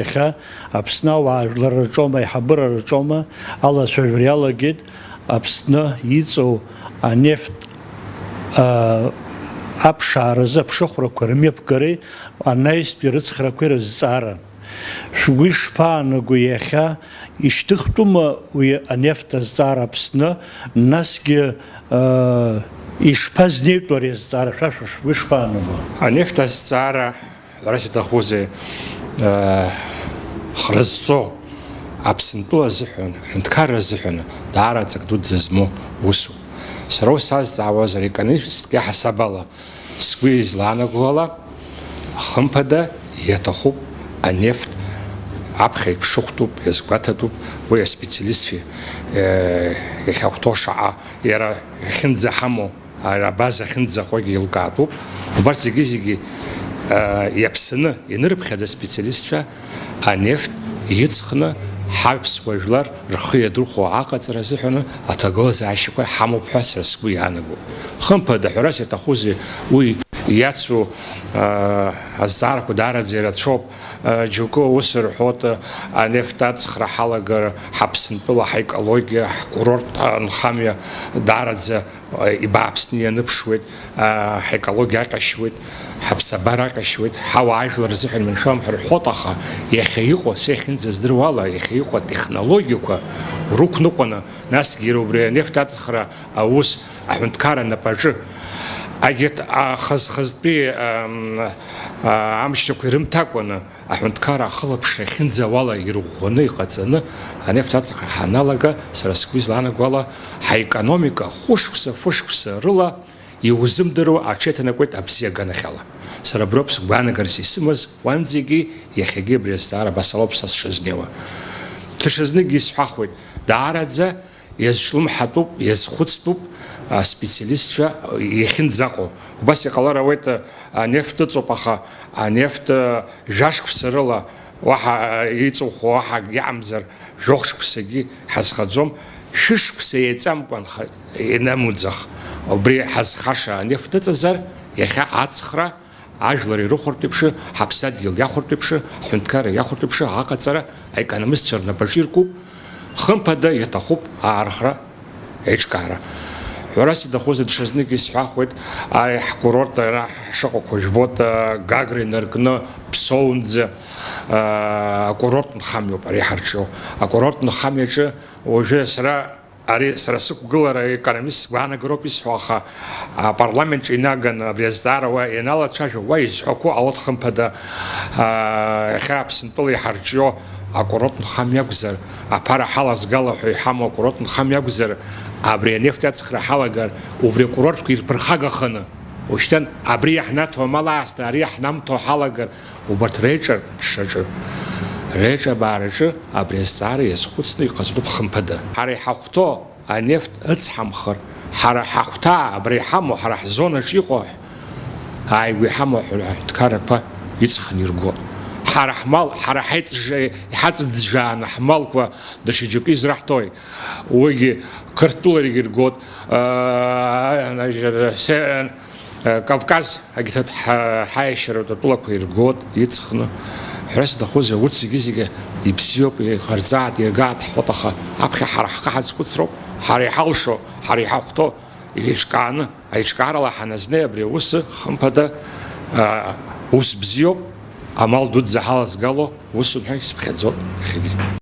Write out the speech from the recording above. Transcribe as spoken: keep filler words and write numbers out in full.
Иахьа Аԥсны ауаа жәлар рҿоума, аиҳабыра рҿоума алацәажәара иалагеит Аԥсны иҵоу анефт, аа, аԥшааразы аԥшыхәрақәа рымҩаԥгареи анаҩстәи рыцхрақәеи рызҵаара. Шәгәы ишԥаанаго, иахьа ишьҭыхтәума уи анефт азҵаара Аԥсны, насгьы, аа, ишԥазнеитәу ари азҵаара, шәа шәгәы ишԥаанаго? Анефт азҵаара Ҳәарас иаҭахузеи, хра зҵо, Аԥсынтәыла азыҳәан, аҳәынҭқарра азыҳәан даара ҵак дуӡӡа змоу усуп. Сара ус сазҵаауазар, економистк иаҳасабала, сгәы излаанаго ала, хымԥада, иаҭахуп анефт, аԥхьа иԥшыхәтәуп, иазгәаҭатәуп, уи аспециалистцәа, иахьахәҭоу шаҟа, иара иахьынӡаҳамоу, Ара абаза ахьынӡаҟоугьы еилкаатәуп. Убарҭ зегьы-зегьы, аа, иаԥсаны, ианырыԥхьаӡа аспециалистцәа анефт иҵхны ҳаԥсуа жәлар рхы иадырхәо аҟаҵара азыҳәаны аҭагылазаашьақәа ҳамоуп ҳәа сара сгәы иаанагоит. Хымԥада, ҳәарас иаҭахузеи, уи иацу, аа, азҵаарақәа даараӡа ирацәоуп. Џьоукы ус рҳәоит, анефт аҵхра ҳалагар, ҳаԥсынтәыла, ҳаекологиа, ҳкурорттә анхамҩа даараӡа ибааԥсны ианыԥшуеит, ҳаекологиа аҟьашьуеит, ҳаԥсабара аҟьашьуеит, ҳауаажәлар рзыҳәан иманшәалам ҳәа рҳәоит, аха иахьа иҟоу, са иахьынӡаздыруа ала, иахьа иҟоу атехнологиақәа рықәныҟәаны, насгьы иара убри анефт аҵхра аус аҳәынҭқарра напаҿы, агьырҭ ахаз-хазтәи, ам, а, амчрақәа ирымҭакәаны, аҳәынҭқарра ахылаԥшра иахьынӡауала ирӷәӷәаны иҟаҵаны, анефт аҵхра ҳаналага, сара сгәы излаанаго ала, ҳаекономика хәышықәса-фышықәса рыла иузымдыруа аҽеиҭанакуеит абзиаганахьала. Сара аброуп сгәаанагарас исымаз уанӡагьы иахьагьы абри азҵаара абас ауп са сшызнеиуа. Даҽазныкгьы исҳәахуеит, даараӡа Иазҿлымҳатәуп, иазхәыцтәуп аспециалистцәа иахьынӡаҟоу. Убас иҟалар ауеит, анефт ыҵоуп, аха анефт, жәашықәса рыла уаҳа иҵухуа уаҳа иамзар, жәохә шықәсагьы ҳазхаӡом, шәышықәса еиҵамкәа нха-, инамуӡах. Убри ҳазхаша анефт ыҵазар, иахьа аҵхра Ажәлар ирыхәартә еиԥш, ҳаԥсадгьыл иахәартә еиԥш, ҳҳәынҭқарра иахәартә еиԥш аҟаҵара аекономистцәа рнапаҿы иркуп, хымԥада, иаҭахуп аархра, еиҿкаара. Ҳәарас иҭахузеи, даҽазнык исҳәахуеит, ари ҳкурорт ара ҳшыҟақәоу жәбоит, Гагра инаркны Ԥсоунӡа, акурорт нхамҩоуп ари ҳарҿио. Акурорт нхамҩаҿы уажәы сара Ари сара сықәгылара аекономист сгәаанагароуп исҳәо, аха апарламентҿы инаганы абри азҵаара уа ианалацәажәо, уа изҳәақәо аот хымԥада, аа, иахьа Аԥсынтәыла иҳарҿио акурорт нхамҩа акәзар, аԥара ҳалазгала ҳәа иҳамоу акурорт нхамҩа акәзар, абри анефт аҵхра ҳалагар, убри акурортқәа ирԥырхагаханы, ушьҭан абри иаҳнаҭо амал аасҭа ари иаҳнамҭо ҳалагар, Убарҭ реиҿырԥшраҿы, реиҿабаараҿы абри азҵаара иазхәыцны иҟаҵатәуп хымԥада. Ҳара иҳахәҭоу анефт ыцҳамхыр, ҳара ҳахәҭаа абра иҳамоу, ҳара ҳзонаҿ иҟоу, ааигәа иҳамоу аҳәынҭқаррақәа иҵхны иргоит. Ҳара ҳмал, ҳара ҳаиҵжа-, иҳаҵыӡәӡәааны ҳмалқәа даҽа џьоукы израҳҭои? Уигьы Қырҭтәыларагьы иргоит, аа, Кавказ, егьҭыԥ ҳа-, ҳаиашьаратә атәылақәа иргоит, иҵхны. Ҳәарас иҭахузеи, урҭ зегьы-зегьы ибзиоуп, иҟарҵааит, иргааит ҳҳәоит, аха аԥхьа ҳара ҳхы ҳазхәыцроуп, ҳара иҳалшо, ҳара иҳахәҭоу еиҿкааны, аиҿкаарала ҳаназнеи абри аус, хымԥада, а, ус бзиоуп, амал дуӡӡа ҳалазгало усуп ҳәа исыԥхьаӡоит иахьагьы.